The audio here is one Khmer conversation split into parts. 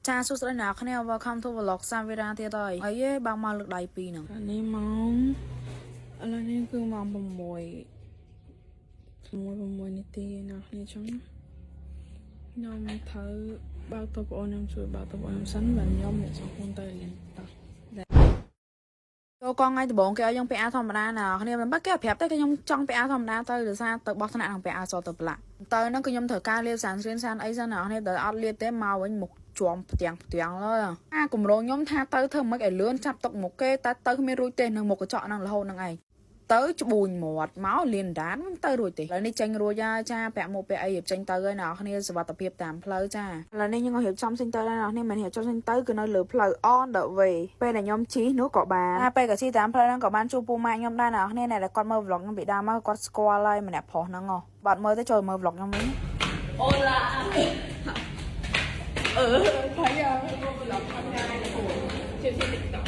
ចាសួស្តីអ្នកគ្នា Welcome to vlog សាវិរាទៀតហើយហើយយេបើកមកលើកដៃពីរហ្នឹង នេះម៉ោងឥឡូវនេះគឺម៉ោង6 6 6នាទីណាគ្នាចឹងខ្ញុំត្រូវបើកតប្អូនខ្ញុំជួយបើកតប្អូនខ្ញុំសិនបាទខ្ញុំអ្នកសងខ្លួនទៅរៀនតោះ ចូលកងថ្ងៃដំបូងគេឲ្យយើងពាក់អាវធម្មតាណាគ្នាមិនបាច់គេប្រាប់ទេគឺខ្ញុំចង់ពាក់អាវធម្មតាទៅដោយសារទៅបោះថ្នាក់នឹងពាក់អាវសទៅប្រឡាក់ទៅហ្នឹងគឺខ្ញុំត្រូវការលាប sunscreen សានអីសិនណាគ្នាដល់អត់លាបទេមកវិញមុខជាំផ្ទាំងផ្ទាំងឡើយអាកម្រងខ្ញុំថាទៅធ្វើមិនឲ្យលឿនចាប់ទុកមុខគេតែទៅគ្មានរួចទេនៅមុខកញ្ចក់ហ្នឹងរហូតហ្នឹងឯងទៅច្បួញមាត់មកលៀនដានមិនទៅរួចទេឥឡូវនេះចេញរួចហើយចាពាក់មុខពាក់អីរៀបចេញទៅហើយអ្នកគ្នាសុវត្ថិភាពតាមផ្លូវចាឥឡូវនេះខ្ញុំក៏រៀបចំចេញទៅដែរអ្នកគ្នាមិនរៀបចំចេញទៅគឺនៅលើផ្លូវ on the way ពេលដែលខ្ញុំជិះនោះក៏បានតែពេលក៏ជិះតាមផ្លូវហ្នឹងក៏បានជួបពូម៉ាក់ខ្ញុំដែរអ្នកគ្នាអ្នកដែលគាត់មើល vlog ខ្ញុំពីដើមមកគាត់ស្គាល់ហើយម្នាក់ប្រុសហ្នឹងហ៎បាត់មើលទៅចូលមើល vlog ខ្ញុំវិញ អូឡាเออพยายามไปรับทำงานโอ้เชื่อที่ TikTok.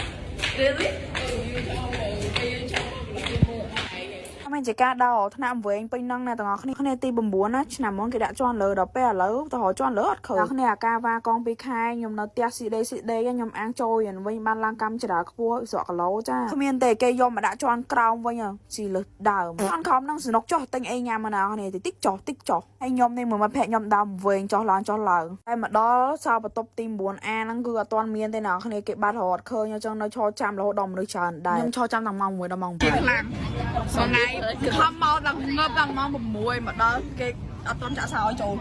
Really? เออยูชอบเลยไปยูชอบเลยមើលអី អត់មែនជាការដោថ្នាក់វែងពេញហ្នឹងណាទាំងអស់គ្នាគ្នាទី9ណាឆ្នាំមុនគេដាក់ជាន់លើដល់ពេលឥឡូវទៅរកជាន់លើអត់ឃើញអ្នកគ្នាអាការវ៉ាកងពីខែខ្ញុំនៅផ្ទះស៊ីដេស៊ីដេខ្ញុំអាងចូលយ៉ាងវិញបានឡើងកម្មចរាខ្ពស់ស្រកគីឡូចាគ្មានទេគេយកមកដាក់ជាន់ក្រោមវិញស៊ីលើសដើមជាន់ក្រោមហ្នឹងសនុកចុះទិញអីញ៉ាំមកណាគ្នាតិចតិចចុះតិចចុះហើយខ្ញុំនេះមួយមិត្តភក្តិខ្ញុំដើមវែងចុះឡើងចុះឡើងតែមកដល់សោបន្ទប់ទី 9A ហ្នឹងគឺអត់ទាន់មានទេណាគ្នាគេបាត់រត់ឃើញអញ្ចឹងនៅឈរចាំរហូតដល់មនុស្សច្រើនដែរខ្ញុំឈរចាំតាំងម៉ោង1ដល់ម៉ោង8 ខ្លាំងថ្ងៃខំមកដល់ងើបដល់ម៉ោង6មកដល់គេអត់ទាន់ចាក់សោឲ្យចូល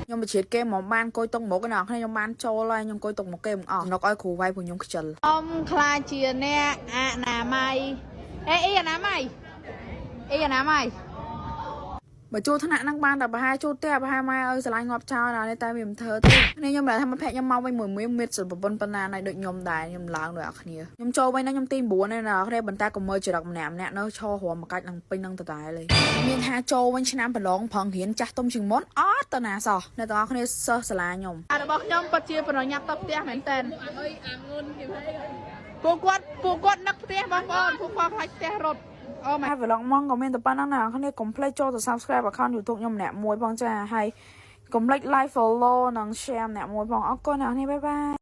ខ្ញុំបញ្ជាតិគេមកបានអង្គុយតុងមុខណាគ្នាខ្ញុំបានចូលហើយខ្ញុំអង្គុយតុងមុខគេមិនអស់នឹកឲ្យគ្រូវាយព្រោះខ្ញុំខ្ជិល អមខ្លាចជាអ្នកអនាម័យអេអីអនាម័យអីអនាម័យ បើចូលថ្នាក់ហ្នឹងបានតែប្រហែលចូលផ្ទះប្រហែលម៉ែឲ្យស្រឡាញ់ងាប់ចោលណានេះតែវាមិនធ្វើទេគ្នាខ្ញុំមិនថាមិត្តភក្តិខ្ញុំមកវិញមួយមួយមិត្តប្រពន្ធប៉ុណ្ណាណៃដូចខ្ញុំដែរខ្ញុំឡើងដូចអាគ្នាខ្ញុំចូលវិញណាខ្ញុំទី9នេះណាគ្នាប៉ុន្តែក៏មើលចរិតម្នាក់ម្នាក់នៅឈររំមកកាច់នឹងពេញនឹងដដែលលេមានថាចូលវិញឆ្នាំប្រឡងប្រងរៀនចាស់ទុំជាងមុនអត់ទៅណាសោះអ្នកទាំងអស់គ្នាសិស្សសាលាខ្ញុំ អារបស់ខ្ញុំពិតជាប្រញាប់ទៅផ្ទះមែនតើពួកគាត់ពួកគាត់នឹកផ្ទះបងប្អូនពួកគាត់ខ្លាចផ្ទះរត់អូ my ហើយ vlog មកក៏មានតែប៉ុណ្្នឹងណាអ្នកគ្នាកុំភ្លេចចូលទៅ subscribe account YouTube ខ្ញុំម្នាក់មួយផងចាហើយកុំភ្លេច like, follow និង share ម្នាក់មួយផងអរគុណអ្នកគ្នាbye bye.